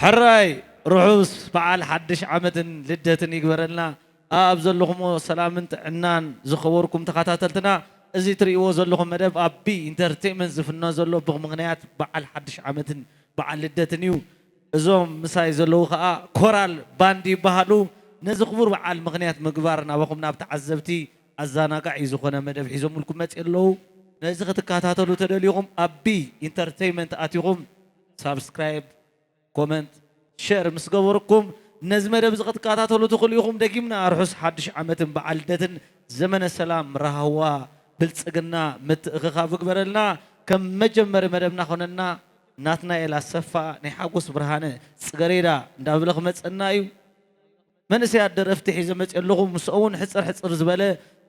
ሕራይ ርሑስ በዓል ሓድሽ ዓመትን ልደትን ይግበረልና። ኣብ ዘለኹሞ ሰላምን ጥዕናን ዝኸበርኩም ተኸታተልትና፣ እዚ ትርእይዎ ዘለኹም መደብ ኣብ ቢ ኢንተርቴይንመንት ዝፍኖ ዘሎ ብምኽንያት በዓል ሓድሽ ዓመትን በዓል ልደትን እዩ። እዞም ምሳይ ዘለዉ ኸኣ ኮራል ባንድ ይበሃሉ። ነዚ ክቡር በዓል ምኽንያት ምግባር ናባኹም ናብ ተዓዘብቲ ኣዘናጋዒ ዝኾነ መደብ ሒዞምልኩም መጺኦም ኣለዉ። ነዚ ክትከታተሉ ተደሊኹም ኣብ ቢ ኢንተርቴይንመንት ኣቲኹም ሳብስክራይብ፣ ኮመንት፣ ሸር ምስ ገበርኩም ነዚ መደብ እዚ ክትከታተሉ ትኽእሉ ኢኹም። ደጊምና ርሑስ ሓድሽ ዓመትን በዓል ልደትን ዘመነ ሰላም፣ ራህዋ፣ ብልጽግና፣ ምትእኽኻብ ይግበረልና። ከም መጀመሪ መደብና ኮነና ናትናኤል ኣሰፋ ናይ ሓጎስ ብርሃነ ጽገሬዳ እንዳበለ ክመጸና እዩ። መንእሰያት ደረፍቲ ሒዘ መጽእ ኣለኹ። ምስኦም እውን ሕጽር ሕጽር ዝበለ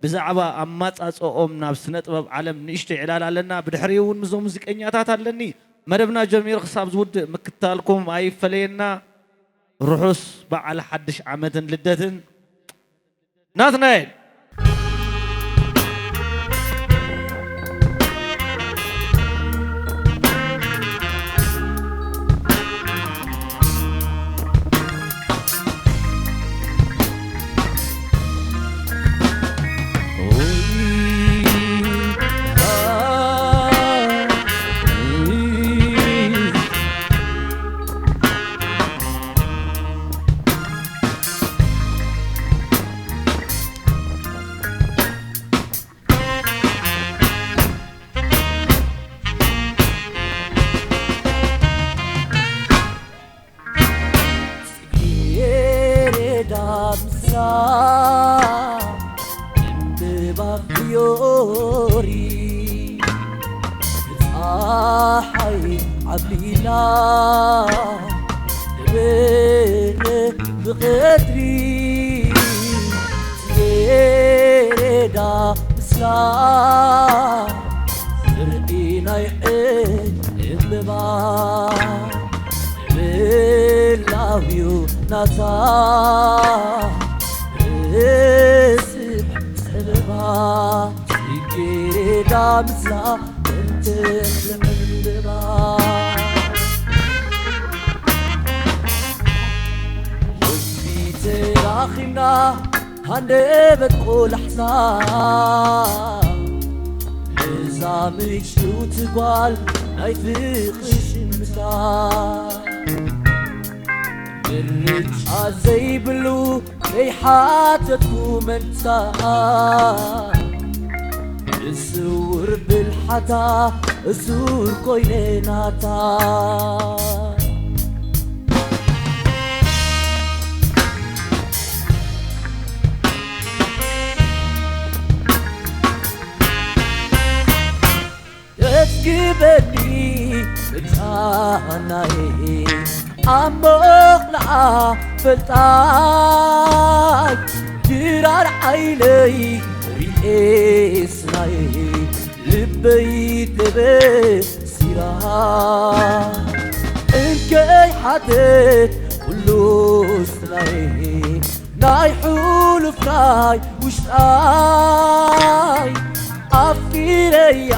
ብዛዕባ ኣማጻጽኦም ናብ ስነ ጥበብ ዓለም ንእሽቶ ዕላል ኣለና። ብድሕሪኡ እውን ምስዞም ሙዚቀኛታት ኣለኒ። መደብና ጀሚሩ ክሳብ ዝውድእ ምክታልኩም ኣይፈለየና። ርሑስ በዓል ሓድሽ ዓመትን ልደትን። ናትናኤል። ጽጌረዳ ምስላ ዕምበባ ፍዮሪ ብጸሓይ ዓብሊላ ደበነ ብቐትሪ ጽጌረዳ ምስላ ዘርኢ ናይ ዕምበባ ብላውዩ ናታ እስብ ጸበባ ጽጌረዳ ምስላ እንተ ዕምበባ ልቢ ተራኺብና ሃንደበት ቆላሕታ ነዛ ምጭውቲ ጓል ናይ ፍቕሪ ሽምታ ምርጫ ዘይብሉ ከይሓተትኩ መንታ ብስውር ብልሓታ እሱር ኮይነ ናታ ደስክበኒ ብጻናይ ኣሞኽላኣ ፈልጣይ ድራር ዓይነይ ሪኤስናይ ልበይ ተበሲራ እንከይ ሓተት ኩሉስናይ ናይ ሕሉፍ ናይ ውሽጣይ ኣፍቂረያ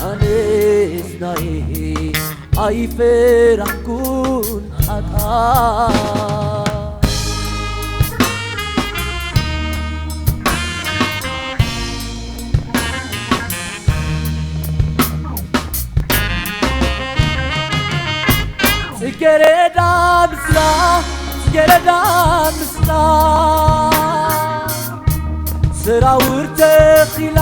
ኣነስ ናይ ኣይፈራሕኩን ኣታ ጽጌረዳ ምስላ ጽጌረዳ ምስላ ሰራውር ተኺላ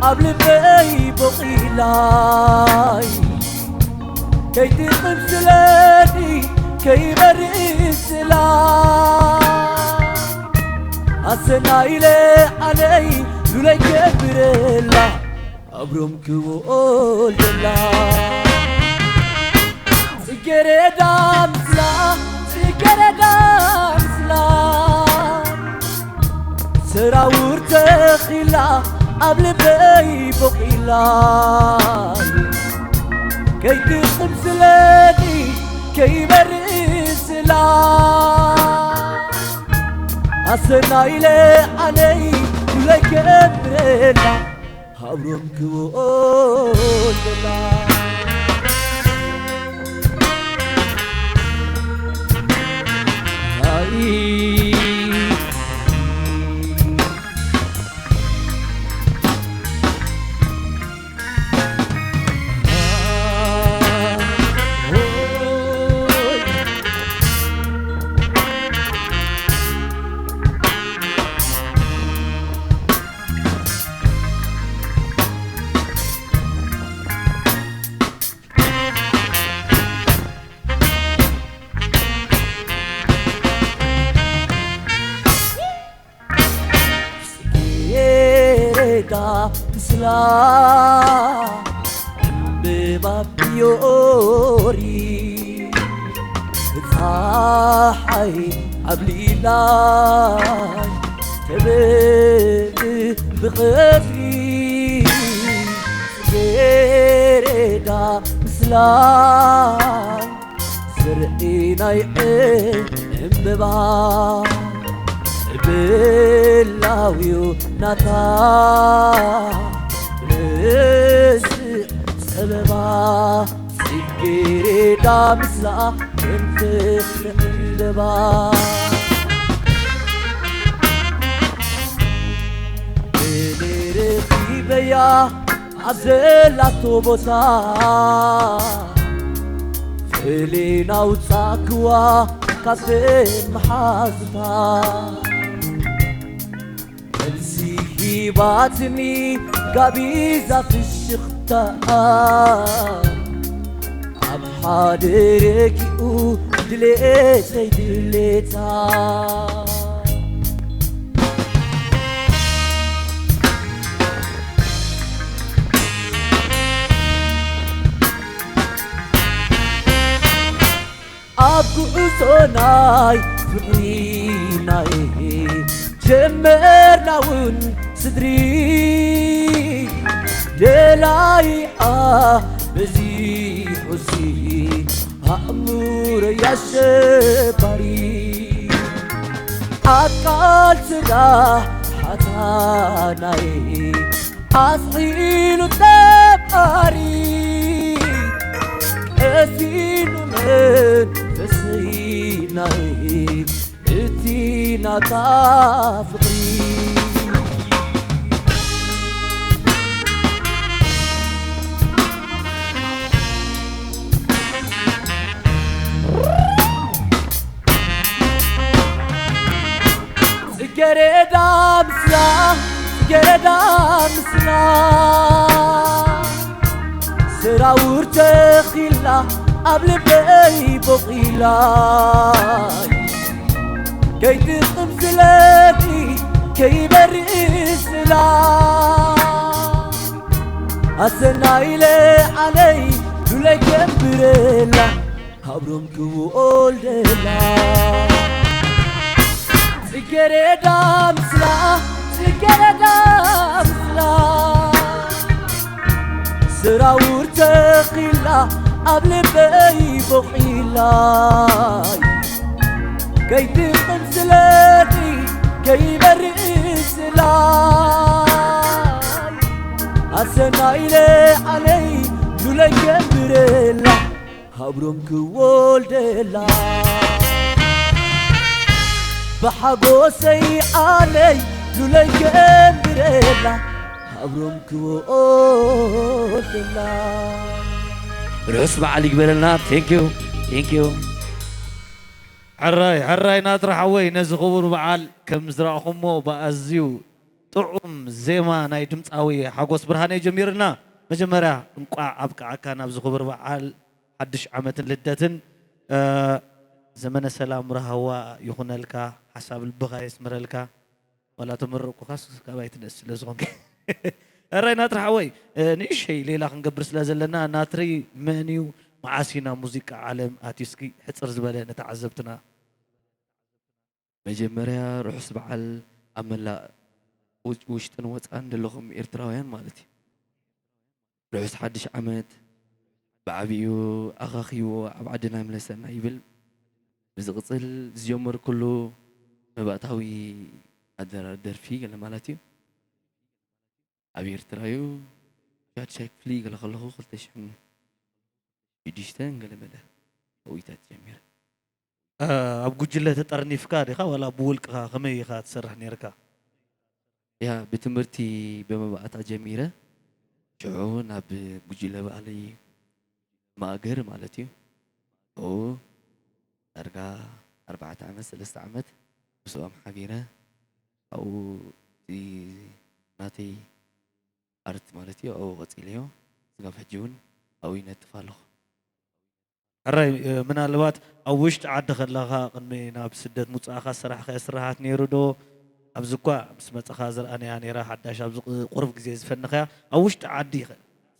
ኣብ ልበይ ቦቒላይ ከይትቕም ስለኒ ከይበርእ ስላ ኣሰና ኢለ ኣነይ ሉለይ ገብረላ ኣብሮም ክወልደላ ጽጌረዳ ምስላ ጽጌረዳ ምስላ ሰራውር ተኺላ ኣብ ልበይ ቦቒላ ከይትቕም ስለኒ ከይበርእ ስላ ኣሰና ኢለ ኣነይ ሉለይ ገብረላ ኣብሮም ክወልደላ ምስላ ዕምበባ ፊዮሪ ጸሓይ ኣብ ሊላይ ተበእ ብቐትሪ ጽጌረዳ ምስላይ ዘርኢ ናይ ዕምበባ ብላዊው ናታ ብንስእ ጸበባ ጽጌረዳ ምስላ ክንፍሕ ዕምበባ እኔ ረኺበያ ኣብ ዘላቶ ቦታ ፍሌን ኣውጻእክዋ ካብ መሓዙታ መልሲ ሂባትኒ ጋቢዛ ፍሽኽታ ኣብ ሓደ ረኪኡ ድሌተይ ድሌታ ኣብ ጉዕዞ ናይ ፍቕሪ ናይ ጀመርና እውን ስድሪ ደላይኣ በዚሑሲ ኣእምሮ ያሸባሪ ኣቃል ስራሕ ሓታናይ ኣስዒሉ ጠባሪ ቀሲኑ መንፈሰይ ናይ እቲ ናታ ፍቕሪ ጽጌረዳ ምስላ ጽጌረዳ ምስላ ሰራውር ተኺላ ኣብ ልበይ ቦቒላ ከይትቕም ስለቲ ከይበርእ ስላ ኣሰናይ ለዓለይ ሉለይ ከንብረላ ሃብሮም ክወልደላ ጽጌረዳ ምስላ ጽጌረዳ ምስላ ሰራውር ተኺላ ኣብ ልበይ ቦኺላ ከይትቕም ስለቲ ከይበርእ ስላ ኣሰናይ ለዓለይ ሉለይ ከንብረላ ሃብሮም ክወልደላ ብሓጎሰይ ዓለይ ሉለይ ከንብረላ ሃብሮም ክወልደላ ርሑስ በዓል ይግበረልና። Thank you. Thank you. ሕራይ ሕራይ ናትራ ሓወይ ነዚ ክቡር በዓል ከም ዝረእኹሞ ብኣዝዩ ጥዑም ዜማ ናይ ድምፃዊ ሓጎስ ብርሃነ ጀሚርና። መጀመርያ እንቋዕ ኣብቅዓካ ናብዚ ክቡር በዓል ሓድሽ ዓመትን ልደትን። ዘመነ ሰላም ራህዋ ይኹነልካ፣ ሓሳብ ልብኻ የስምረልካ። ዋላ ተመረቅኩኻስ ካባይ ትነስ ስለ ዝኾንክ። እራይ ናትሪ ሓወይ፣ ንእሸይ ሌላ ክንገብር ስለ ዘለና ናትሪ መን እዩ መዓስ ኢና ሙዚቃ ዓለም ኣትዩስኪ ሕፅር ዝበለ ንተዓዘብትና። መጀመርያ ርሑስ በዓል ኣብ መላእ ውሽጥን ወፃን ዘለኹም ኤርትራውያን ማለት እዩ። ርሑስ ሓድሽ ዓመት ብዓቢኡ ኣኻኺዎ ኣብ ዓድና ይምለሰና ይብል። ብዝቕጽል ዝጀመርኩሉ መባእታዊ ኣደራር ደርፊ ገለ ማለት እዩ። ኣብ ኤርትራ እዩ ሻድሻይ ክፍሊ ገለ ከለኹ ክልተ ሽሕን ሽዱሽተን ገለ መለ ኣብኡ እዩ ተጀሚረ። ኣብ ጉጅለ ተጠርኒፍካ ዲኻ ዋላ ብውልቅኻ ከመይ ኢኻ ትሰርሕ ነይርካ? ያ ብትምህርቲ ብመባእታ ጀሚረ ሽዑ ናብ ጉጅለ ባህሊ ማእገር ማለት እዩ። ኣብኡ ዳርጋ ኣርባዕተ ዓመት ሰለስተ ዓመት ምስኦም ሓቢረ ኣብኡ እቲ ናተይ ኣርት ማለት እዩ ኣብኡ ቀጺለዮ። ስጋብ ሕጂ እውን ኣብኡ ይነጥፍ ኣለኹ። ሕራይ ምናልባት ኣብ ውሽጢ ዓዲ ከለኻ ቅድሚ ናብ ስደት ምውጻእኻ ዝሰራሕካዮ ስራሓት ነይሩ ዶ? ኣብዚ እኳ ምስ መጻኻ ዝረኣናያ ነይራ፣ ሓዳሽ ኣብዚ ቕ-፣ ቁሩብ ግዜ ዝፈነኽያ፣ ኣብ ውሽጢ ዓዲ ኸ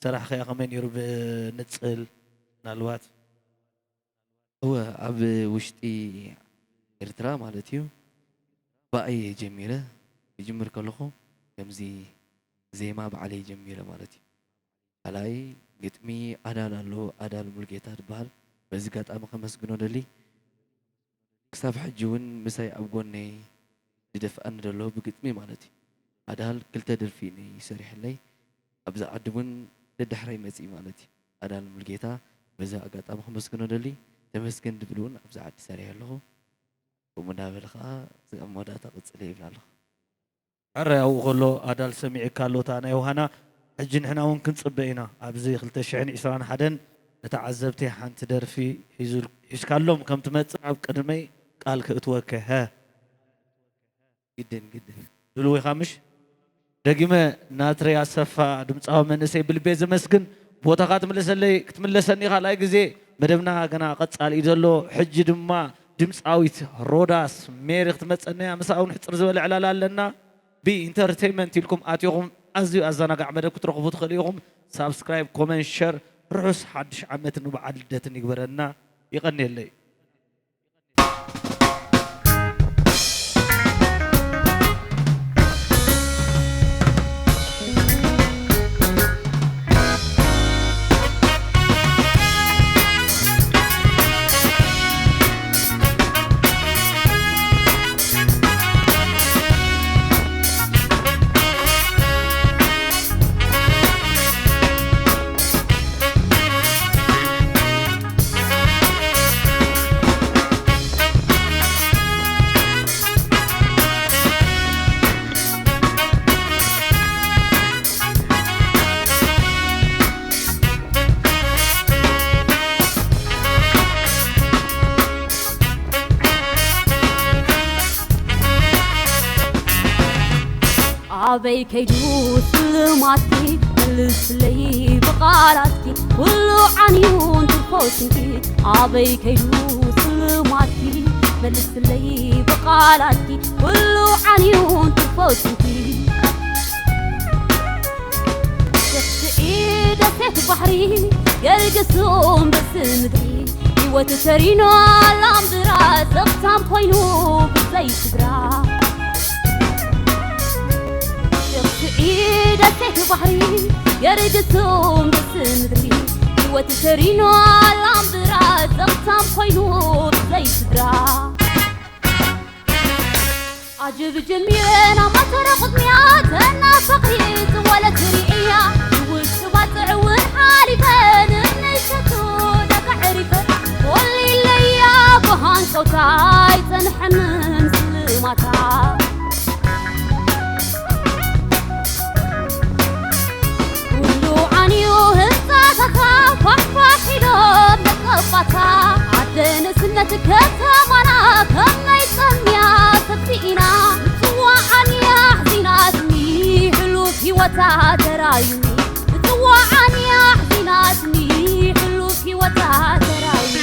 ሰራሕኽያ ከመይ ነይሩ? ብንጽል ምናልባት? እወ፣ ኣብ ውሽጢ ኤርትራ ማለት እዩ። ብኣይ እየ ጀሚረ። ክጅምር ከለኹ ከምዚ ዜማ ባዕለይ ጀሚረ ማለት እዩ። ካልኣይ ግጥሚ ኣዳል ኣሎ፣ ኣዳል ሙሉጌታ ዝበሃል። በዚ ኣጋጣሚ ከመስግኖ ደሊ። ክሳብ ሕጂ እውን ምሳይ ኣብ ጎነይ ዝደፍኣኒ ዘሎ ብግጥሚ ማለት እዩ። ኣዳል ክልተ ደርፊ እዩ ሰሪሕለይ። ኣብዚ ዓዲ እውን ደድሕረይ መፂኢ ማለት እዩ። ኣዳል ሙሉጌታ በዚ ኣጋጣሚ ከመስግኖ ደሊ። ተመስገን ድብል እውን ኣብዚ ዓዲ ሰሪሐ ኣለኹ። ከምኡ እንዳበለ ከዓ ኣብ መወዳእታ ቅፅል ይብል ኣለኹ። ሕራይ ኣብኡ ከሎ ኣዳል ሰሚዕካ ኣሎ እታ ናይ ዮሃና። ሕጂ ንሕና እውን ክንጽበ ኢና። ኣብዚ ክልተ ሽሕን ዕስራን ሓደን ንተዓዘብቲ ሓንቲ ደርፊ ሒዙ-፣ ሒዝካሎም ከም ትመጽእ ኣብ ቅድመይ ቃል ክእትወከ። ሀ። ግድን፣ ግድን። ድሉው ኢኻ ምሽ? ደጊመ ናትረይ ኣሰፋ ድምጻዊ መንእሰይ ብልቤ ዘመስግን። ቦታኻ ትምለሰለይ፣ ክትምለሰኒ ካልኣይ ግዜ። መደብና ገና ቀጻሊ እዩ ዘሎ። ሕጂ ድማ ድምጻዊት ሮዳስ ሜሪ ክትመጸና እያ። ምስኣ እውን ሕጽር ዝበለ ዕላል ኣለና። ቢ ኢንተርቴይንመንት ኢልኩም ኣትኹም ኣዝዩ ኣዘናጋዕ መደብ ክትረኽቡ ትኽእሉ ኢኹም። ሳብስክራይብ፣ ኮመንት፣ ሸር። ርሑስ ሓድሽ ዓመትን በዓል ልደትን ይግበረና። ይቐንየለይ። ኣበይ ከይዱ ስልማትኪ መልስለይ ብቓላትኪ ኩሉ ዓንዩ እንትርፎ ስንኪ ኣበይ ከይዱ ስልማትኪ መልስለይ ብቓላትኪ ኩሉ ዓንዩ እንትርፎ ስንኪ ስዕስዒ ደሴት ባሕሪ ገርግሱ እምብሲ ምድሪ ህይወት ተሪኖ ኣላምብራ ዘኽታም ኮይኑ ብዘይ ስድራ ስዕስዒ ደሴት ባሕሪ ገርግሱ እምብሲ ምድሪ ህይወት ተሪኖ ኣላምብራ ዘኽታም ኮይኑ ብዘይ ስድራ ኣጀብ ጀሚረን ኣብ ማተረ ቅድሚያ ተናፋቒ ዝወለት ርእያ ውሽጢ ባጽዕ እውን ሓሊፈን ንሸቱ ደቂ ዕሪፈን ኮሊለያ ብሃንቀውታ ኣይጸንሐንን ስልማታ ኩሉ ዓንዩ ህንጻታታ ፋሕፋሕ ኢሎም ደቀባታ ዓደ ንእስነት ከተማና ከመይ ጸምያ ሰፊእና ምጽዋዓን ያሕዚናትኒ ሕሉፍ ህይወታ ተራዩኒ ምጽዋዓን ያሕዚናትኒ ሕሉፍ ህይወታ ተራዩኒ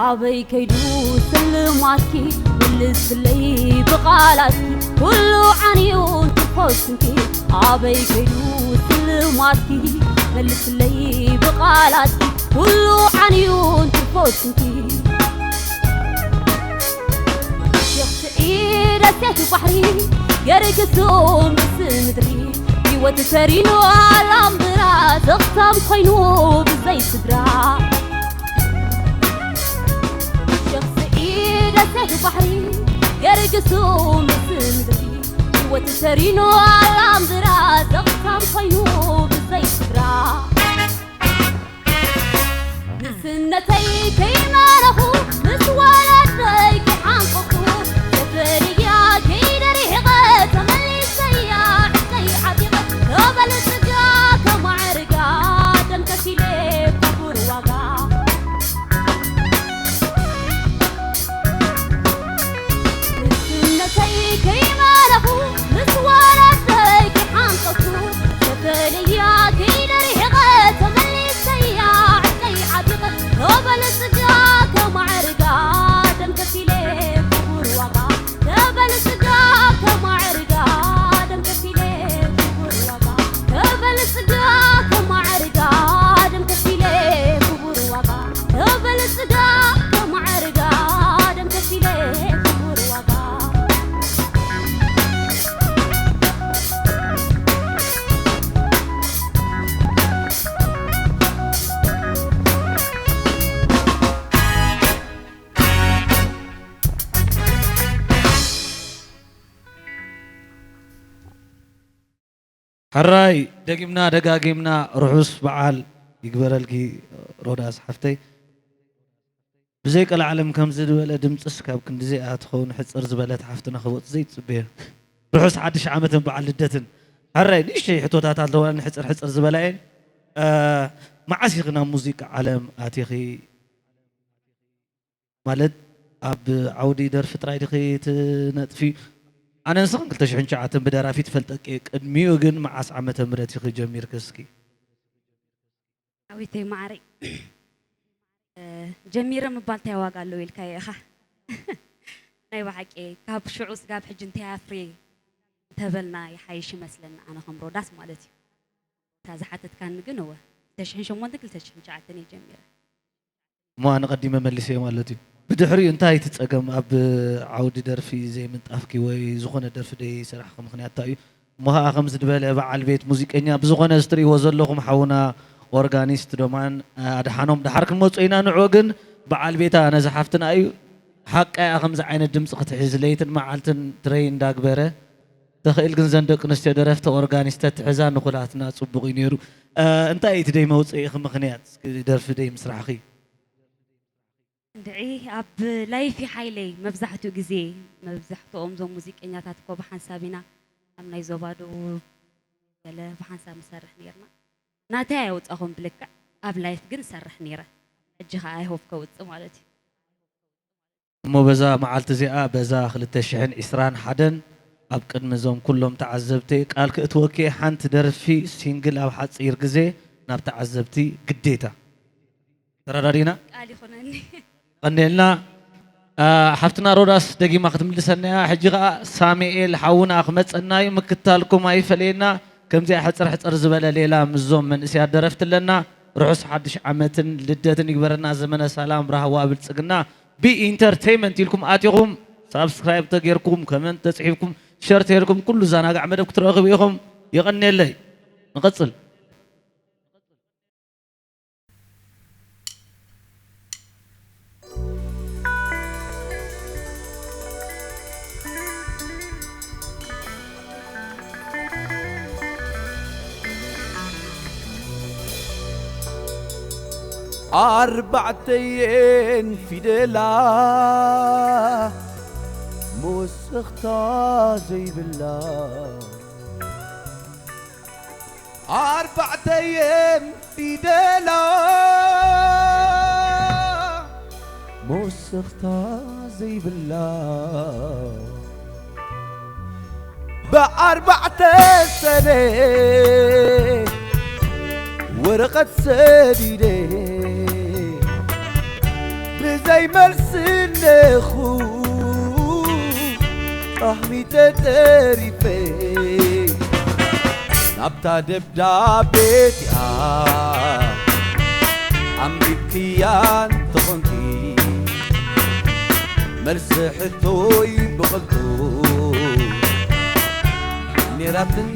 ኣበይ ከይዱ ስልማትኪ ምልስለይ ብቓላትኪ ኩሉ ዓንዩ እንትርፎ ስንኪ ኣበይ ከይዱ ስልማትኪ መልስለይ ብቓላትኪ ኩሉ ዓንዩ እንትርፎ ስንኪ ሽኽቲ ኢደሴት ባሕሪ ገርግሱ ምስ ምድሪ ህይወት ተሪኑ ኣላምብራ ዘኽታም ኮይኑ ብዘይ ስድራ ሸኽሲ ኢደሴት ባሕሪ ገርግሱ ምስ ምድሪ ህይወት ተሪኑ ኣላምብራ ዘኽታም ኮይኑ ብዘይ ስድራ ንስነተይ ከይመረኹ ምስ ወለደይ ክሓንቀኹ፣ ሰፈርያ ከይደሪሕቐ ተመሊሰያ ዕቀይ ዓጢቐ፣ ተበልጽጋ ተማዕርጋ ደም ከፊለ ክቡር ዋጋ። ንስነተይ ከይመረኹ ምስ ወለደይ ክሓንቀኹ፣ ሰፈርያ ከይደሪሕቐ ተመሊሰያ ዕቀይ ዓጢቐ፣ ተበልጽጋ ተማዕርጋ ደም ከፊለ ክቡር ዋጋ። ተበልጽጋ ተማዕርጋ ደም ከፊለ ክቡር ዋጋ። ተበልጽጋ ተማዕርጋ ደም ከፊለ ክቡር ዋጋ። ተበልጽጋ ተማዕርጋ ደም ከፊለ ክቡር ዋጋ። ሕራይ፣ ደጊምና ደጋጊምና ርሑስ በዓል ይግበረልኪ ሮዳስ ሓፍተይ። ብዘይ ቀልዓለም ከምዚ ዝበለ ድምፅስ ካብ ክንዲዚኣ ትኸውን ሕፅር ዝበለት ሓፍትና ክወፅ ዘይትፅበዮ። ርሑስ ሓድሽ ዓመትን በዓል ልደትን። ሕራይ፣ ንእሽተይ ሕቶታት ኣለዋ፣ ሕፅር ሕፅር ዝበላ እየን። እ፣ መዓስ ኢኺ ናብ ሙዚቃ ዓለም ኣቲኺ? ማለት ኣብ ዓውዲ ደርፊ ጥራይ ዲኺ ትነጥፊ? ኣነ ንስኽን ክልተ ሽሕን ትሽዓተን ብደራፊ ትፈልጠኪ እየ። ቅድሚኡ ግን መዓስ ዓመተ ምህረት ኢኺ ጀሚርኪ እስኪ? ኣዊተይ ማዕረይ እ፣ ጀሚረ ምባል እንታይ ዋጋ ኣለዎ ኢልካዮ ኢኻ። ናይ ብሓቂ ካብ ሽዑ ስጋብ ሕጂ እንታይ ኣፍርየ እንተበልና ይሓይሽ ይመስለኒ፣ ኣነ ከም ሮዳስ ማለት እዩ። እታ ዝሓተትካኒ ግን እወ ክልተ ሽሕን ሸሞንተን ክልተ ሽሕን ትሽዓተን እየ ጀሚረ። እሞ ኣነ ቀዲመ መሊሰዮ ማለት እዩ። ብድሕሪኡ እንታይ እቲ ጸገም ኣብ ዓውዲ ደርፊ ዘይምንጣፍኪ ወይ ዝኾነ ደርፊ ደይሰራሕኺ ምኽንያት እንታይ እዩ? እሞ ኸኣ ከምዚ ዝበለ በዓል ቤት ሙዚቀኛ ብዝኾነ እዚ ትርእይዎ ዘለኹም ሓውና ኦርጋኒስት ዶማን ኣድሓኖም ደሓር ክንመጾ ኢና ንዕኡ ግን በዓል ቤታ ነዚ ሓፍትና እዩ ሓቃ እያ ከምዚ ዓይነት ድምጺ ክትሕዝ ለይትን መዓልትን ትረይ እንዳግበረ ተኽእል ግን ዘን ደቂ ኣንስትዮ ደረፍቲ ኦርጋኒስት ተትሕዛ ንኹላትና ጽቡቕ እዩ ነይሩ። እንታይ እዩ እቲ ደይ መውፅኢኺ ምኽንያት እስኪ ደርፊ ደይ ምስራሕኺ? እንድዒ ኣብ ላይፊ ሓይለይ መብዛሕትኡ ግዜ መብዛሕትኦም እዞም ሙዚቀኛታት እኮ ብሓንሳብ ኢና ኣብ ናይ ዞባ ደቡብ ገለ ብሓንሳብ ንሰርሕ ነይርና። ናተይ ኣየውፃኹም ብልክዕ ኣብ ላይፍ ግን እሰርሕ ነይረ። ሕጂ ከዓ ኣይሆፕ ከውፅእ ማለት እዩ። እሞ በዛ መዓልቲ እዚኣ በዛ ክልተ ሽሕን ዕስራን ሓደን ኣብ ቅድሚ እዞም ኩሎም ተዓዘብተይ ቃል ክእትወኪ እየ ሓንቲ ደርፊ ሲንግል ኣብ ሓፂር ግዜ ናብ ተዓዘብቲ ግዴታ ተረዳዲና ቃል ይኹነኒ። ቀንዴልና ሓፍትና ሮዳስ ደጊማ ክትምልሰና እያ ሕጂ ከዓ ሳሙኤል ሓውና ክመፀና እዩ ምክታልኩም ኣይፈለየና ከምዚኣ ሕፅር ሕፅር ዝበለ ሌላ ምስዞም መንእሰያት ደረፍቲ ኣለና ርሑስ ሓድሽ ዓመትን ልደትን ይግበረና ዘመነ ሰላም ራህዋ ብልፅግና ቢ ኢንተርቴይመንት ኢልኩም ኣቲኹም ሳብስክራይብ ተጌርኩም ከመንት ተፅሒፍኩም ሸር ተጌርኩም ኩሉ ዛናጋዕ መደብ ክትረኽቡ ኢኹም የቐንየለይ ንቐፅል ኣርባዕተየን ፊደላ መወሰኽታ ዘይብላ ኣርባዕተየን ፊደላ መወሰኽታ ዘይብላ ብኣርባዕተ ሰነ ወረቐት ሰዲደ ብዘይ መልሲ እነኹ ጣህሚ ተጠሪፈ ናብታ ደብዳቤ እቲኣ ኣንቢብክያ እንተኾንኪ መልሲ ሕቶይ ብቐልጡ ኔራትኒ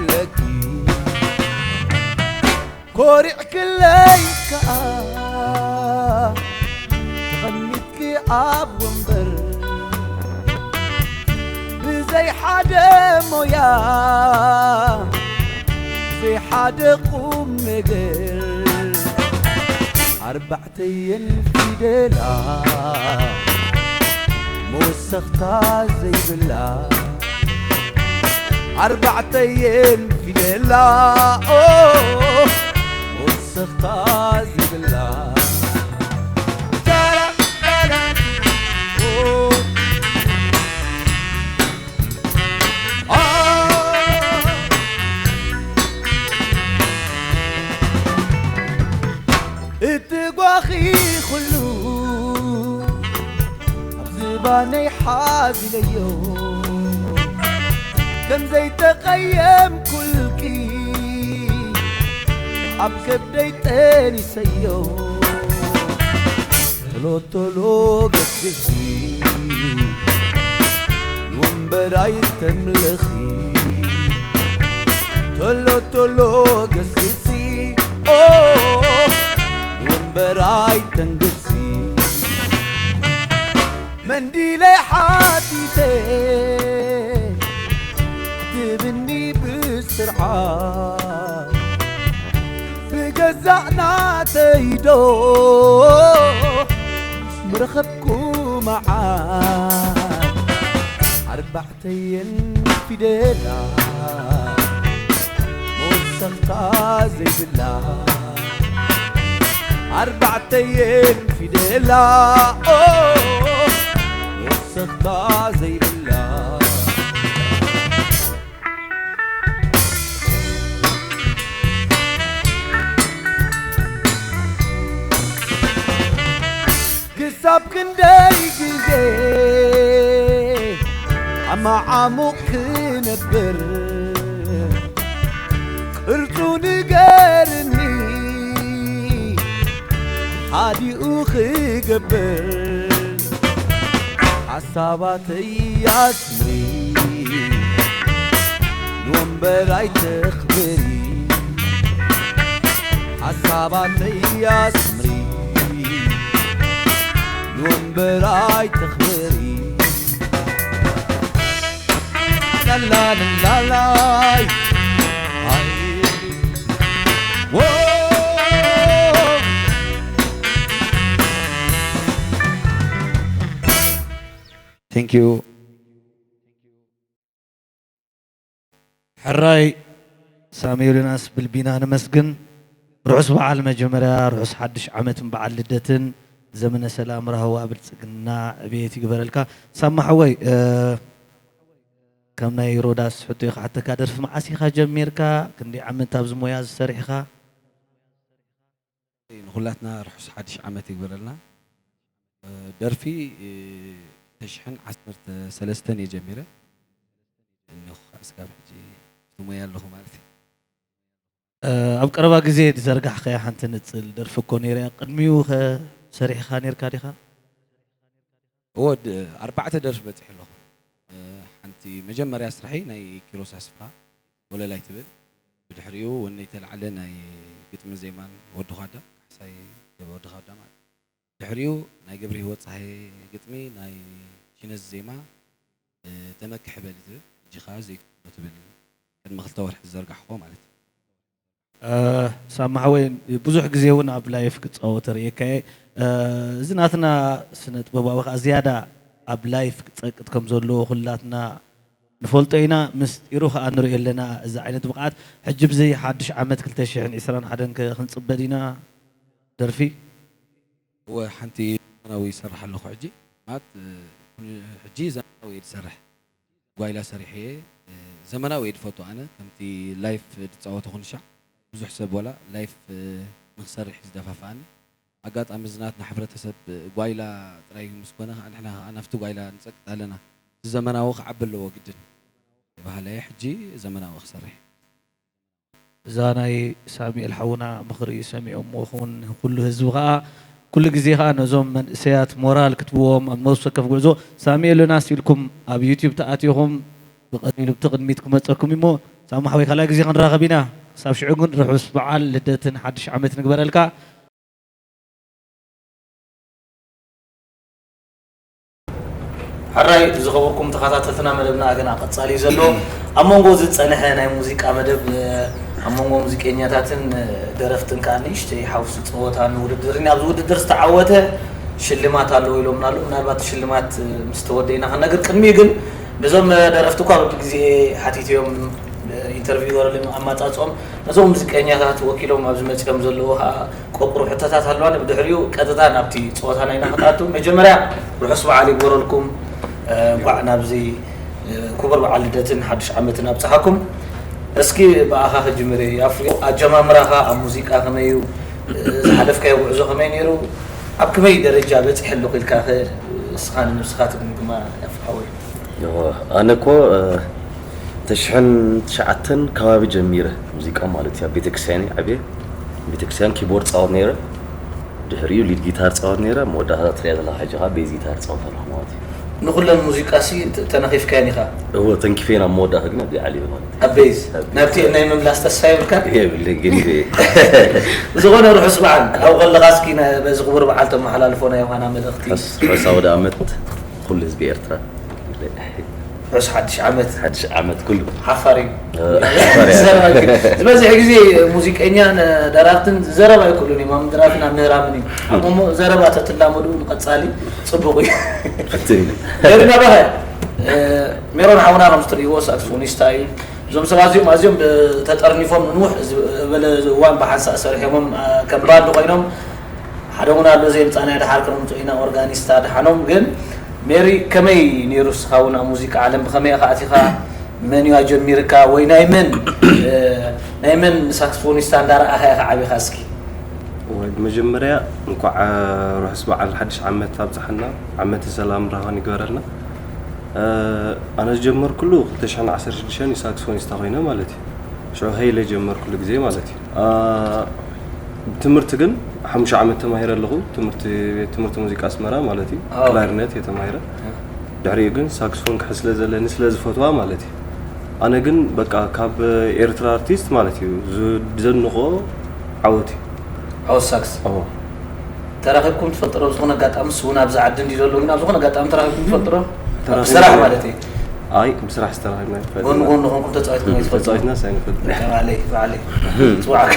ለኪ ኮሪዕክለይ ከኣ ተቐሚጥኪ ኣብ ወንበር ብዘይ ሓደ ሞያ ሓደ ቁም ነገር ኣርባዕተየን ፊደላ መወሰኽታ ዘይብላ ኣርባዕተየን ፊደላ ኦ መወሰኽታ ዘይብላ ዳራ ዳራ ኦ እቲ ጓኺ ኩሉ ኣብ ዝባነይ ሓዚለዮ ከም ዘይተቐየምኩልኪ ኣብ ከብደይ ጠኒሰዮ ቶሎ ቶሎ ገስግሲ ንወንበር ኣይተምልኺ ቶሎ ቶሎ ገስግሲ ኦ ንወንበር ኣይተንግሲ መንዲለይ ሓቲተ ትብኒ ብስርዓት ብገዛእ ናተይዶ ምረኸብኩ መዓት ኣርባዕተየን ፊደላ መወሰኽታ ዘይብላ ኣርባዕተየን ፊደላ ኦ መወሰኽታ ዘይብላ ክሳብ ክንደይ ግዜ ኣብ መዓሙቕ ክነብር ቅርጹ ንገርኒ ሓዲኡ ክገብር ሓሳባተይ ኣስምሪ ንወንበር ኣይተኽብሪ ሓሳባተይ ኣስምሪ ንወንበር ኣይተኽብሪ ላላላላይ Thank you. ሕራይ ሳሚ ዮናስ ብልቢና ነመስግን። ርሑስ በዓል መጀመርያ፣ ርሑስ ሓድሽ ዓመትን በዓል ልደትን፣ ዘመነ ሰላም፣ ራህዋ፣ ብልጽግና፣ ዕብየት ይግበረልካ። ሳማ ሓወይ፣ እ፣ ከም ናይ ሮዳስ ሕቶ ክሓተካ፣ ደርፊ መዓስ ኢኻ ጀሚርካ? ክንደይ ዓመት ኣብዚ ሞያ ዝሰርሕ ኢኻ? ንኹላትና ርሑስ ሓድሽ ዓመት ይግበረልና። እ፣ ደርፊ፣ እ፣ ክልተ ሽሕን ዓሰርተ ሰለስተን እየ ጀሚረ። እነሆ እስካብ ሕጂ እቲ ሞያ ኣለኹ ማለት እዩ። እ፣ ኣብ ቀረባ ግዜ ዝዘርጋሕካያ ሓንቲ ንጽል ደርፊ እኮ ነይራ እያ። ቅድሚኡ ኸ ሰሪሕኻ ነይርካ ዲኻ? እወ፣ ድ-፣ ኣርባዕተ ደርፊ በጺሐ ኣለኹ። እ፣ ሓንቲ መጀመርያ ስራሐይ ናይ ኪሮስ ኣስፍሃ ወለላይ ትብል። ብድሕሪኡ ወነይ ተላዕለ ናይ ግጥምን ዜማን ወዲ ዃዳ፣ ካሕሳይ ወዲ ዃዳ ማለት እዩ። ድሕሪኡ ናይ ገብረ ህይወት ጸሃየ ግጥሚ፣ ናይ ሺነዝ ዜማ፣ እ፣ ተመክሕ በሊ ትብል፣ እጅኻ ዘይትብሎ ትብል፣ ቅድሚ ክልተ ወርሒ ዝዘርጋሕዎ ማለት እዩ። እ፣ ሳማ ሓወይ፣ ብዙሕ ግዜ እውን ኣብ ላይፍ ክትጻወት ርእየካ እየ። እ፣ እዚ ናትና ስነ ጥበባዊ ከኣ ዝያዳ ኣብ ላይፍ ክጸቅጥ ከም ዘለዎ ኩላትና ንፈልጦ ኢና፣ ምስጢሩ ከኣ ንርእዮ ኣለና። እዚ ዓይነት ብቕዓት ሕጂ ብዚ ሓድሽ ዓመት ክልተ ሽሕን ዕስራን ሓደን ከ ክንጽበ ዲና ደርፊ? እወ፣ ሓንቲ ዘመናዊ ይሰርሕ ኣለኹ ሕጂ። ማለት፣ እ፣ ኩሉ ሕጂ ዘመናዊ እየ ዝሰርሕ። ጓይላ ሰሪሐ እየ። እ፣ ዘመናዊ እየ ዝፈቱ ኣነ። ከምቲ ላይፍ ዝጻወቶ ኩሉ ሻዕ ብዙሕ ሰብ ዋላ ላይፍ፣ እ፣ ንክሰርሕ እዩ ዝደፋፍኣኒ። ኣጋጣሚ እዚ ናትና ሕብረተሰብ ጓይላ ጥራይ ምስ ኮነ ከኣ ንሕና ከኣ ናብቲ ጓይላ ንጸቅጥ ኣለና። እዚ ዘመናዊ ክዓቢ ኣለዎ ግድን። ባህለየ ሕጂ ዘመናዊ ክሰርሕ። እዛ ናይ ሳሙኤል ሓውና ምኽሪ ሰሚዖምዎ ክውን ኩሉ ህዝቢ ከኣ ኩሉ ግዜ ከኣ ነዞም መንእሰያት ሞራል ክትብዎም ኣብ ነብሲ ወከፍ ጉዕዞ ሳሙኤል ዮናስ ኢልኩም ኣብ ዩቲዩብ ተኣቲኹም ብቐሊሉ ብቲ ቅድሚት ክመጸኩም እሞ ሳሙ ሓወይ ካልኣይ ግዜ ክንራኸብ ኢና። ክሳብ ሽዑ ግን ርሑስ በዓል ልደትን ሓድሽ ዓመት ንግበረልካ። ሕራይ ዝኸበርኩም ተኸታተልትና መደብና ገና ቀጻሊ እዩ ዘሎ። ኣብ መንጎ ዝጸንሐ ናይ ሙዚቃ መደብ፣ እ፣ ኣብ መንጎ ሙዚቀኛታትን ደረፍትን ከዓ ንእሽተይ ሓውሲ ጸወታን ውድድርን፣ ኣብዚ ውድድር ዝተዓወተ ሽልማት ኣለዎ ኢሎምና ኣለዉ። ምናልባት ሽልማት ምስ ተወደኢና ክነግር፣ ቅድሚኡ ግን ነዞም ደረፍቲ እኳ በብግዜ ሓቲተዮም ኢንተርቪው ገረሎም ኣማጻጽኦም፣ ነዞም ሙዚቀኛታት ወኪሎም ኣብዚ መጺኦም ዘለዉ ከዓ ቆቁሩ ሕቶታት ኣለዋኒ። ብድሕሪኡ ቀጥታ ናብቲ ጸወታና ኢና ክኣቱ። መጀመርያ ርሑስ በዓል ይግበረልኩም። እንኳዕ ናብዚ ክቡር በዓል ልደትን ሓድሽ ዓመትን ኣብጽሓኩም። እስኪ ብኣኻ ክጅምር እየ። ያፉ፣ ኣጀማምራኻ ኣብ ሙዚቃ ከመይ እዩ? ዝሓለፍካዮ ጉዕዞ ከመይ ነይሩ? ኣብ ከመይ ደረጃ በጺሐ ኣለኹ ኢልካ ከ እስኻ ንነብስኻ ትግምግማ ያፉ ሓወይ? እወ፣ ኣነ እኮ፣ እ፣ ተሽሕን ትሽዓተን ከባቢ ጀሚረ ሙዚቃ ማለት እዩ። ኣብ ቤተክርስትያን እየ ዓብየ። ቤተክርስትያን ኪቦርድ ጻወት ነይረ። ድሕሪኡ ሊድ ጊታር ጻወት ነይረ። መወዳእታ ትሪኣ ዘለኻ ሕጂ ኸኣ ቤዝ ጊታር ጻወት ኣለኹ ማለት እዩ። ንኹለን ሙዚቃ ሲ ተ-፣ ተነኺፍካየን ኢኻ? እወ፣ ተንኪፈን ኣብ መወዳእታ ግን ኣብዚኣ ዓልየ ማለት እዩ። ኣብ ቤዝ? ኣብ ቤዝ። ናብቲ ናይ ምምላስ ተስፋ የብልካን? የብለይን፣ ገዲፈ እየ። ዝኾነ ርሑስ በዓል። ኣብኡ ከለኻ እስኪ ነ-፣ በዚ ክቡር በዓል ተመሓላልፎ ናይ ዮሃና መልእኽቲ። ርሑስ፣ ርሑስ ኣውደ ዓመት ኩሉ ህዝቢ ኤርትራ። ርሑስ ሓድሽ ዓመት። ሓድሽ ዓመት ኩሉ። ሓፋር እዩ። እ፣ ሓፋር እዩ። ዘረባ እዩ። ዝበዝሕ ግዜ ሙዚቀኛን ደራፍትን ዘረባ ኣይክእሉን እዮም። ኣብ ምድራፍን ኣብ ምህራምን እዩ። ኣብ ሞሞ ዘረባ ተትላመዱ ንቐጻሊ ጽቡቕ እዩ። ፍትን እዩ። ሜሮን ኣባኸ፣ እ፣ ሜሮን ሓውና ከም እትርእይዎ ሳክስፎኒስታ እዩ። እዞም ሰባት እዚኦም ኣዝዮም ብ-፣ ተጠርኒፎም ንንውሕ ዝበለ እዋን ብሓንሳእ ሰሪሖሞም፣ እ፣ ከም ባንድ ኮይኖም ሓደ እውን ኣሎ፣ ዘየምጻእናዮ፣ ደሓር ክነምጽኦ ኢና። ኦርጋኒስት ኣድሓኖም። ግን ሜሪ፣ ከመይ ነይሩ ንስኻ እውን ኣብ ሙዚቃ ዓለም ብኸመይ ኢኻ ኣቲኻ? መን እዩ ኣጀሚርካ? ወይ ናይ መን፣ እ፣ ናይ መን ሳክስፎኒስታ እንዳረኣኻ ኢኻ ዓቢኻ እስኪ? ወይ፣ መጀመርያ እንኳዕ፣ እ፣ ርሑስ በዓል ሓድሽ ዓመት ኣብጽሓና። ዓመተ ሰላም ራህዋን ይግበረልና። እ፣ ኣነ ዝጀመርኩሉ ክልተ ሽሕን ዓሰርተ ሽዱሽተን እዩ ሳክስፎኒስታ ኮይነ ማለት እዩ። ሽዑ ሄይለ ጀመርኩሉ ግዜ ማለት እዩ። አ፣ ትምህርቲ ግን ሓሙሽተ ዓመት ተማሂረ ኣለኹ። ትምህርቲ፣ ቤት ትምህርቲ ሙዚቃ ኣስመራ ማለት እዩ። ኣዎ። ክላሪነት እየ ተማሂረ። ኣዎ። ድሕሪኡ ግን ሳክስፎን ክሕዝ ስለ ዘለኒ፣ ስለ ዝፈትዋ ማለት እዩ። ኣነ ግን በቃ ካብ ኤርትራ ኣርቲስት ማለት እዩ ዝ-፣ ዘድንቖ ዓወት እዩ። ዓወት ሳክስ። ኣዎ። ተራኺብኩም ትፈልጡ ዶ? ኣብ ዝኾነ ኣጋጣሚ፣ ንሱ እውን ኣብዚ ዓዲ እንድዩ ዘሎ፣ ግን ኣብ ዝኾነ ኣጋጣሚ ተራኺብኩም ትፈልጡ ዶ? ተራኺብና። ብስራሕ ማለት እዩ። ኣይ፣ ብስራሕ ዝተራኸብና ኣይንፈልጥን። ጎኒ ጎኒ ኾንኩም ተጻዊትኩም ኣይትፈልጡን? ተጻዊትናስ ኣይንፈልጥን። ባዕለይ፣ ባዕለይ። ጽዋዕካ።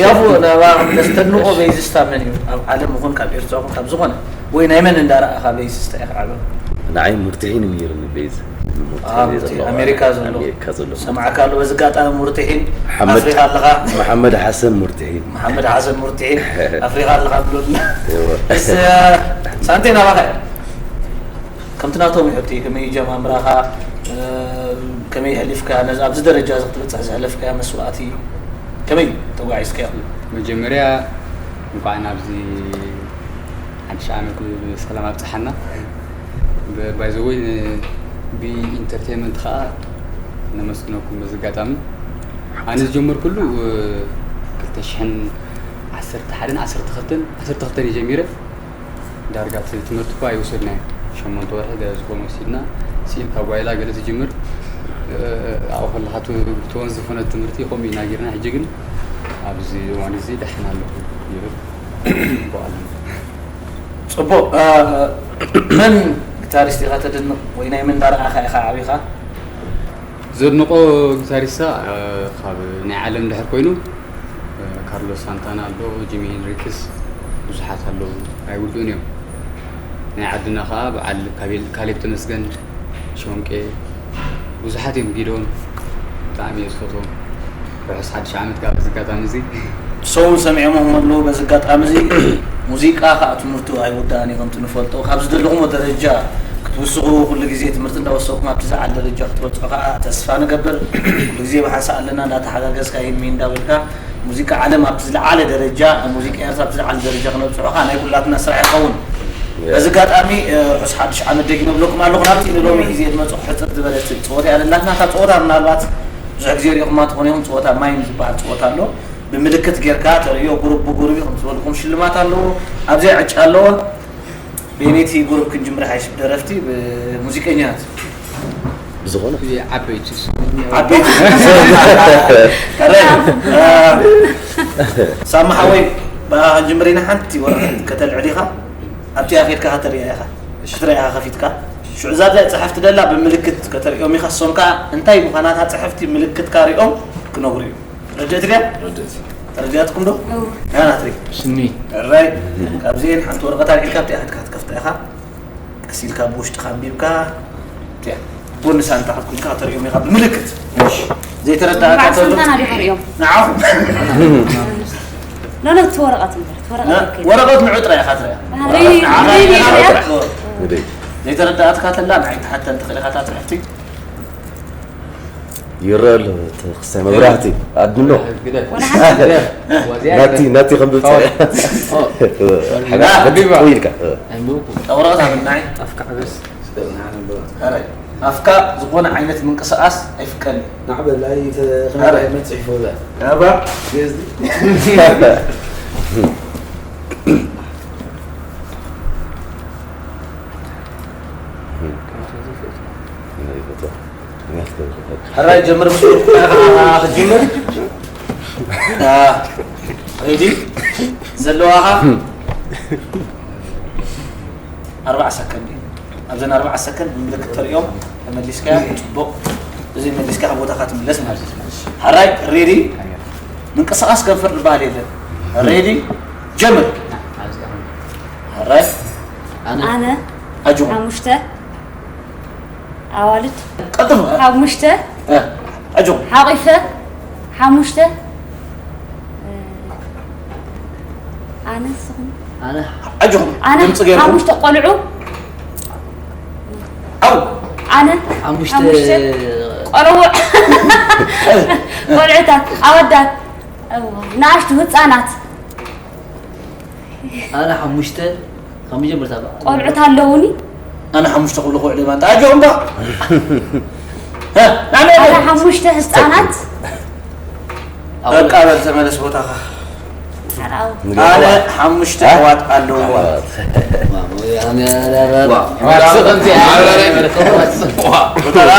ያፉ፣ ናባኻ ክምለስ፣ ተድንቖ ቤይዝስታ መን እዩ? ኣብ ዓለም ይኹን ካብ ኤርትራ ይኹን ካብ ዝኾነ፣ ወይ ናይ መን እንዳረኣኻ ቤይዝስታ ኢኻ ዓቢ? ንዓይ ሙርትሒን እዩ ነይሩኒ ቤይዝ። ሙርትሒን አ፣ እዩ ሙርትሒን፣ ዘለዎ። ኣሜሪካ ዘሎ። ኣሜሪካ ዘሎ። ሰማዕካ ኣሎ። በዚ ኣጋጣሚ ሙርትሒን ሓመድ፣ ኣፍሪኻ ኣለኻ። መሓመድ ሓሰን ሙርትሒን። መሓመድ ሓሰን ሙርትሒን ኣፍሪኻ ኣለኻ ብሎና። እወ። እስ፣ ሳንቴ ናባኻ እያ። ከምቲ ናቶም ይሕቲ፣ ከመይ ጀማምራኻ፣ እ፣ ከመይ የሕሊፍካ፣ ነዚ ኣብዚ ደረጃ እዚ ክትበጽሕ ዘሕለፍካያ መስዋእቲ፣ ከመይ ተጓዒዝካዮ? መጀመርያ እንኳዕ ናብዚ ሓድሽ ዓመት ብሰላም ኣብጽሓና። ብ-፣ by the way፣ ን-፣ ብኢንተርቴይንመንት ኸኣ ነመስግነኩም በዚ ኣጋጣሚ። ኣነ ዝጀመርኩሉ፣ እ፣ ክልተ ሽሕን ዓሰርተ ሓደን ዓሰርተ ክልተን፣ ዓሰርተ ክልተን እየ ጀሚረ። ዳርጋ እቲ ትምህርቲ እኳ ኣይወሰድናዮን። ሸሞንተ ወርሒ ገለ ዝኾነ ወሲድና፣ ስኢልካ ጓይላ ገለ ትጅምር። እ፣ ኣብኡ ከለኻ ቱ-፣ ተወን ዝኾነት ትምህርቲ ከምኡ ኢና ጌርና። ሕጂ ግን ኣብዚ እዋን እዚ ደሓን ኣለኹ ይብል። ጽቡቕ። እ፣ መን ጊታሪስት ኢኻ ተድንቕ ወይ ናይ መን እንዳረኣኻ ኢኻ ዓቢኻ? ዘድንቖ ጊታሪስታ፣ እ፣ ካብ ናይ ዓለም ድሕር ኮይኑ፣ እ፣ ካርሎስ ሳንታና ኣሎ፣ ጂሚ ሄንሪክስ፣ ብዙሓት ኣለዉ፣ ኣይውድኡን እዮም። ናይ ዓድና ኸኣ በዓል ካቤል-፣ ካሌብ ተመስገን፣ ሾንቄ፣ ብዙሓት እዮም፣ ጊዶን፣ ብጣዕሚ እየ ዝፈትዎም። ርሑስ ሓድሽ ዓመት ከኣ በዚ ኣጋጣሚ እዚ። ሰውን ሰሚዖም ኣለዉ። በዚ ኣጋጣሚ እዚ፣ ሙዚቃ ከዓ ትምህርቱ ኣይውዳእን እዩ። ከምቲ ንፈልጦ፣ ካብ ዝደለኹሞ ደረጃ ክትውስኹ፣ ኩሉ ግዜ ትምህርቲ እንዳወሰኹም ኣብቲ ዝዓል ደረጃ ክትበጽሑ ከዓ ተስፋ ንገብር። ኩሉ ግዜ ብሓንሳእ ኣለና፣ እንዳተሓጋገዝካ፣ ሂሚ እንዳበልካ፣ ሙዚቃ ዓለም ኣብቲ ዝለዓለ ደረጃ፣ ሙዚቃ ኤርትራ ኣብቲ ዝለዓለ ደረጃ ክነብጽሑ ከዓ ናይ ኩላትና ስራሕ ይኸውን። በዚ ኣጋጣሚ፣ እ፣ ርሑስ ሓድሽ ዓመት ደጊመ እብለኩም ኣለኹ። ናብቲ ንሎሚ ግዜ ዝመጽእ ሕጽር ዝበለት ጸወታ እያ ዘለትና። እታ ጸወታ ምናልባት ብዙሕ ግዜ ሪእኹማ ትኾኑ ኢኹም፣ ጸወታ ማይም ዝበሃል ጸወታ ኣሎ። ብምልክት ጌርካ ተርእዮ፣ ጉሩብ ብጉሩብ እዩ፣ ከምቲ ዝበልኩም ሽልማት ኣለዎ። ኣብዚኣ ዕጫ ኣለዎ። በየነይቲ ጉሩብ ክንጅምር ይሓይሽ? ብደረፍቲ፣ ብሙዚቀኛታት? ብዝኾነ። ዓበይቲ። ዓበይቲ። ሕራይ። እ፣ ሳማ ሓወይ፣ ብኣኻ ክንጅምር ኢና። ሓንቲ ወረቐት ከተልዕል ኢኻ፣ ኣብቲኣ ኬድካ ከተርእያ ኢኻ። ክትርእያ ከፊትካ። ሽዑ እዛ ጽሕፍቲ ደላ ብምልክት ከተርእዮም ኢኻ። እሶም ከኣ እንታይ ምዃና እታ ጽሕፍቲ ምልክትካ ሪኦም ክነግሩ እዮም። ረድእት ድያ? ረድእት። ተረዲኣትኩም ዶ? እው። ያ ናትሪ። ሽኒ። ራይ። ካብዚኤን ሓንቲ ወረቐት ኣልዒልካ ኣብቲኣ ክትካ ትከፍታ ኢኻ። ቀስ ኢልካ ብውሽጥኻ ኣንቢብካ ኣብቲኣ ጎኒ ሳንጣ ክትኩንካ ከተርእዮም ኢኻ ብምልክት። እሺ። ዘይተረዳእካ ብዓል ተሎ። ሳንታና ዲኻ ርእዮም? ንዓኹም። ኖ፣ ኖ፣ እቲ ወረቐት እምበር፣ እቲ ወረቐት ና-፣ ኣይከይድን። ወረቐት ንዑ ጥራይ ኢኻ ትርእያ። ኣይ፣ ወረቐት ንዓኻ ኣይ፣ ኢኻ ኣይ፣ ትርእያ። ኣይ። ዘይተረዳእትካ ተላ ንዓይ ትሓተን ትኽእል ኢኻ እታ ጽሕፍቲ። ይረአ ኣሎ እቲ ክስታይ መብራህቲ ኣድኖ። ግደፍ። ወላ ሓደ። ግደፍ። ናቲ፣ ናቲ ከም ብልጽ። ኦ። ኦ። ሓቢባ። ሓቢባ። ቆይ ኢልካ። እ። ኣይምውኩ። ወረቐት ሃበኒ ንዓይ። ኣፍካ ዕበስ። ኣረ፣ ኣፍካ ዝኾነ ዓይነት ምንቅስቓስ ኣይፍቀድን። ናዕ በል፣ ኣይ፣ ተ-፣ ኣረ። ከመይ መጽሒፎ እዛ? ኣባ። ገዝ-፣ ሕራይ ጀምር፣ ምስ ወድኩ ኢኻ ክትጅምር። አ፣ ሬዲ ዘለዋኻ ኣርባዓ ሰከንድ እዩ። ኣብዘን ኣርባዓ ሰከንድ ብምልክት ተርእዮም፣ ተመሊስካያ ጽቡቕ፣ እዚ መሊስካ ካብ ቦታኻ ትምለስ ማለት እዩ። ሕራይ ሬዲ፣ ምንቅስቓስ ከንፈር ዝበሃል የለን። ሬዲ ጀምር። ሕራይ ኣነ ኣነ ኣጆ ሓሙሽተ ኣዋልድ ቀጥሉ። ሓሙሽተ እ፣ ኣጆ ሓቂፈ ሓሙሽተ እ፣ ኣነ ስኹም ኣነ ኣጆ ኣነ ድምፂ ገይርኩም ሓሙሽተ ቆልዑ ኣው ኣነ ሓሙሽተ ሓሙሽተ ቆልዑ ቆልዑታት ኣወዳት እዋ፣ ንኣሽቱ ህፃናት ኣነ ሓሙሽተ ካብ መጀመርታ በቃ። ቆልዑት ኣለውኒ። ኣነ ሓሙሽተ ክብሉ ክውዕል እየ፣ ኣንታ ኣጆኹም በቃ። እ፣ ኣነ ኣነ ሓሙሽተ ህፃናት። በቃ በል ተመለስ ቦታኻ። ኣነ ሓሙሽተ ኣሕዋት ኣለውኒ። ኣሕዋት። ኣነ፣ ኣነ፣ ኣነ፣ ዋ፣ ኣነ፣ ኣነ፣ ኣነ፣ ኣነ፣ ዋ። ቦታኻ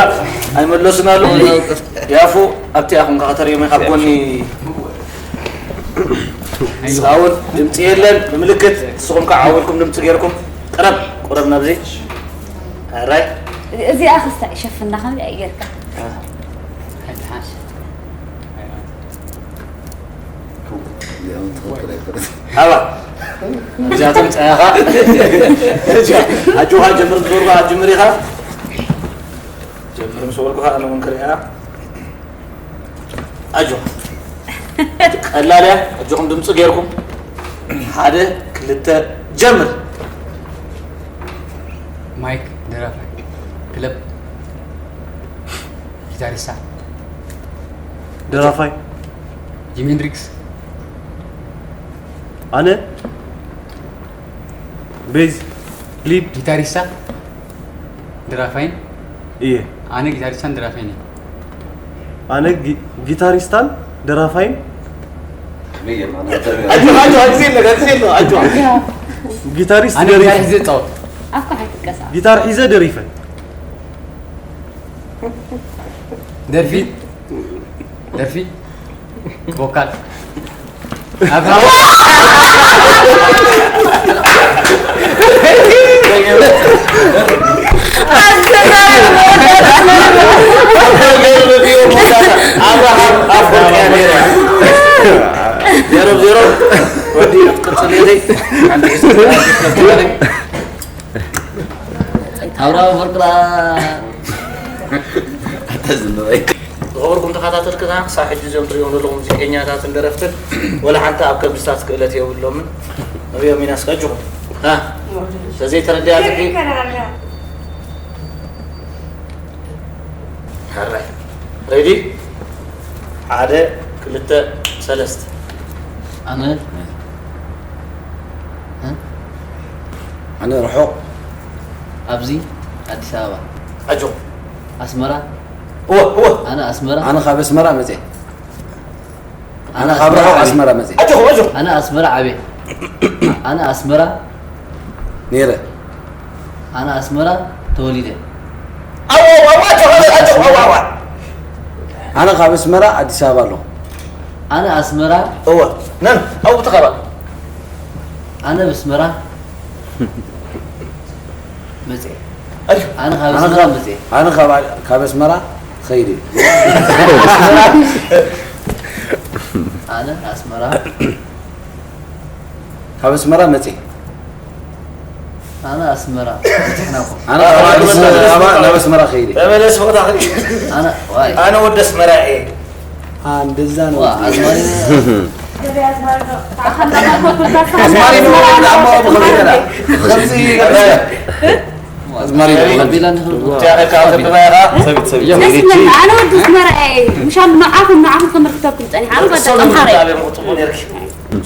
ኣይመለሱን ኣለዉ። ያፉ ኣብቲ ኣኹም ከ ከተርእዮም ኢኻ ኣብ ጎኒ። እስኻውን ድምፂ የለን። ብምልክት ንስኹም ከዓ ዓው ኢልኩም ድምፂ ገይርኩም። ቅረብ፣ ቁረብ ናብዚ። ሕራይ። እዚኣ ክስታ ይሸፍና፣ ከምዚ ጌርካ። ሃባ። እዚኣቶም ፀያኻ። ኣጆኻ ጀምር፣ ብዞርባ ጅምር ኢኻ። ጀምር ምስ በልኩኻ ኣነ እውን ክሪኣ። ኣጆ። ቀላል እያ። ኣጆኹም ድምፂ ጌርኩም። ሓደ፣ ክልተ፣ ጀምር። ማይክ ደራፋይ። ክለብ ጊታሪስታ። ደራፋይ። ጂሚ ሄንድሪክስ። ኣነ ቤዝ ሊድ። ጊታሪስታ። ደራፋይን እየ። ኣነ ጊታሪስታን ደራፋይን እየ። ኣነ ጊ-፣ ጊታሪስታን ደራፋይን። ኣጆ፣ ኣጆ፣ ኣጆ፣ የለ፣ ኣጆ፣ የለ፣ ኣጆ። ጊታሪስት ኣነ ደሪፈ። ጊታር ሒዘ እጻወት። ኣኳ ኣይትቀሳ። ጊታር ሒዘ ደሪፈ። ደርፊ፣ ደርፊ፣ ቮካል። ኣብርሃም። ኣብርሃም ኣፈወርቂ ነይረ። ዜሮ ዜሮ። ወዲ ክትቅጽል ኢኺ። ሓንቲ ሒዝካ ክትከፍትለይ። ኣብርሃም ኣፈወርቂ። ኣታ ዝንበይ። ዝኸበርኩም ተኸታተልትና፣ ክሳብ ሕጂ እዞም ትሪእዎም ዘለኹም ሙዚቀኛታትን ደረፍትን፣ ወላ ሓንቲ ኣብ ከብድታት ክእለት የብሎምን። ንሪኦም ኢና እስከ ኣጆኹም። ሃ? ተዘይተረዲኣትኪ? ሕራይ። ሬዲ? ሓደ፣ ክልተ፣ ሰለስተ። ኣነ? እ? ኣነ ርሑቕ። ኣብዚ ኣዲስ ኣበባ። ኣጆኹም። ኣስመራ። እወ፣ እወ። ኣነ ኣስመራ። ኣነ ካብ ኣስመራ መፅየ። ኣነ ኣነ ካብ ኣስመራ ርሑቕ ዓብየ። ኣስመራ መፅየ። ኣጆኹም፣ ኣጆኹም። ኣነ ኣስመራ ዓብየ። ኣነ ኣስመራ ነይረ። ኣነ ኣስመራ ተወሊደ። ኣው፣ ኣው፣ ኣው፣ ኣጆኹም፣ ኣጆኹም፣ ኣው፣ ኣው፣ ኣው። ኣነ ካብ ኣስመራ ኣዲስ ኣበባ ኣለኹ። ኣነ ኣስመራ እወ፣ ነን፣ ኣብኡ ተኸባል። ኣነ ብስመራ መፅየ። ኣይ፣ ኣነ ካብ ኣነ ኣስመራ ካብ፣ መፅየ። ኣነ ካብ፣ ካብ ኣስመራ ኸይደ። ኣስመራ፣ ኣነ ኣስመራ። ካብ ኣስመራ መፅእ። ኣነ ኣስመራ። በፂሕናኹም። ኣነ ካብ ኣዲስ ኣበባ ናብ ኣስመራ ከይደ። ተመለስ ቦታ ክዲ ኣነ ዋይ ኣነ ወደ ኣስመራ እየ። እንደዛ ነው። ዋ ኣዝማሪ ኣዝማሪ ነው። ዳማ ብኸመይ ገና ከምዚ ኣዝማሪ ነው። ቢላ ንኽርዱ እቲያ ከካ ትብላ ኢኻ። ሰቢት ሰቢት። ደስ ይብለኒ። ኣነ ወዲ ኣስመራ እየ። ምሻን ንዓኹም ንዓኹም ከመልክተኩም ፀኒሓ። ኣነ ጓዳ ጠንካራ እየ።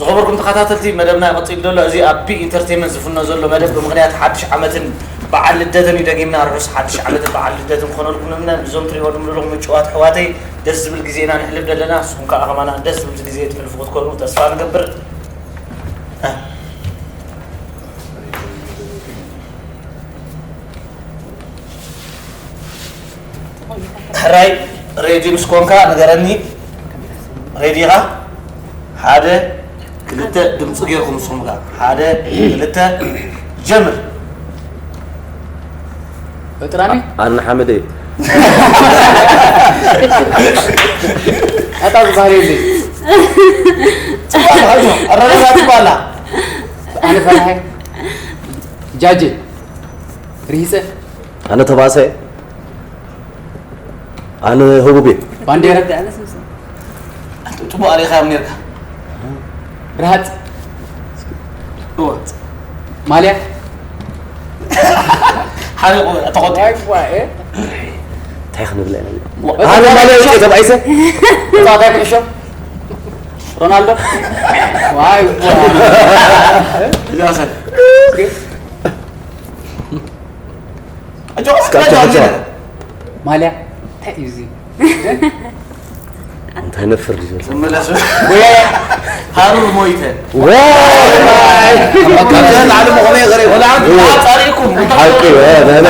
ዝኸበርኩም ተኸታተልቲ መደብና ይቕፅል ዘሎ። እዚ ኣብ ቢ ኢንተርቴንመንት ዝፍኖ ዘሎ መደብ ብምኽንያት ሓድሽ ዓመትን በዓል ልደትን እዩ። ደጊምና ርሑስ ሓድሽ ዓመትን በዓል ልደትን ክኾነልኩም ንምነ። እዞም ትሪእዎ ድምድኹም ምጭዋት ኣሕዋተይ ደስ ዝብል ግዜ ኢና ንሕልፍ ዘለና። ንስኹም ከዓ ከማና ደስ ዝብል ግዜ ትሕልፉ ክትኮኑ ተስፋ ንገብር። ሕራይ ሬዲ ምስ ኮንካ ንገረኒ። ሬዲ ኢኻ? ሓደ ክልተ ድምፂ ጌርኩም ንስኹም ከ ሓደ ክልተ ጀምር። በጥራሚ ኣነ ሓመደ ኣታ ዝበሃል የለ ኣረጋጋ ትባላ ኣነ ፈራሐ ጃጀ ርሂፀ ኣነ ተባሰ ኣነ ህቡቤ ባንዴራ ፅቡቅ ኣሪኻዮም ኔርካ። ረሃፅ ማልያ ሓደ ተቆጢ እንታይ ክንብል ኢና ኣነ ማልያ ውፅእ ተባኢሰ ተፃዋታይ ኩዕሾ ሮናልዶ ዋይ እዛሰ እስካቸው ብቻ ማልያ እንታይ እዩ እዚ እንታይ ነፍር ዝብል ዝመለሱ ሃሩር ሞይተ ዋይ ላዕሊ መኾነ ይቕረ ወላ ሓንቲ ፃሪእኩም ሓቂ ንሕና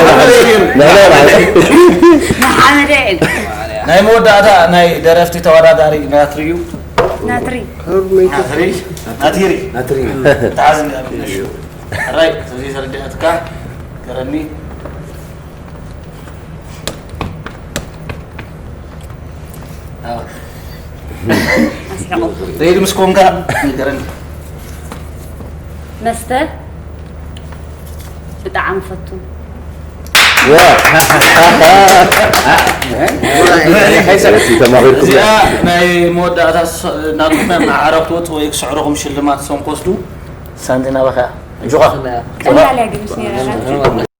ንሕና ንሓመደ ናይ መወዳእታ ናይ ደረፍቲ ተወዳዳሪ ናትሪ እዩ። ናትሪ ናትሪ ናቲሪ ናትሪ ተዓዝኒ ኣብነሹ ሕራይ ተዘይ ተረዲኣትካ ገረኒ ሬዲ ምስ ኮንካ ንገረኒ መስተ ብጣዕሚ ፈቱ። ተማኺርኩም እዚኣ ናይ መወዳእታ ናትኩም ናይ መዓረ ክትወፅእ ወይ ክስዕረኹም ሽልማት ሰም ክወስዱ ሳንቲና በኸ ኣጆኻ ቀላል እያ ግን ምስ ነይራ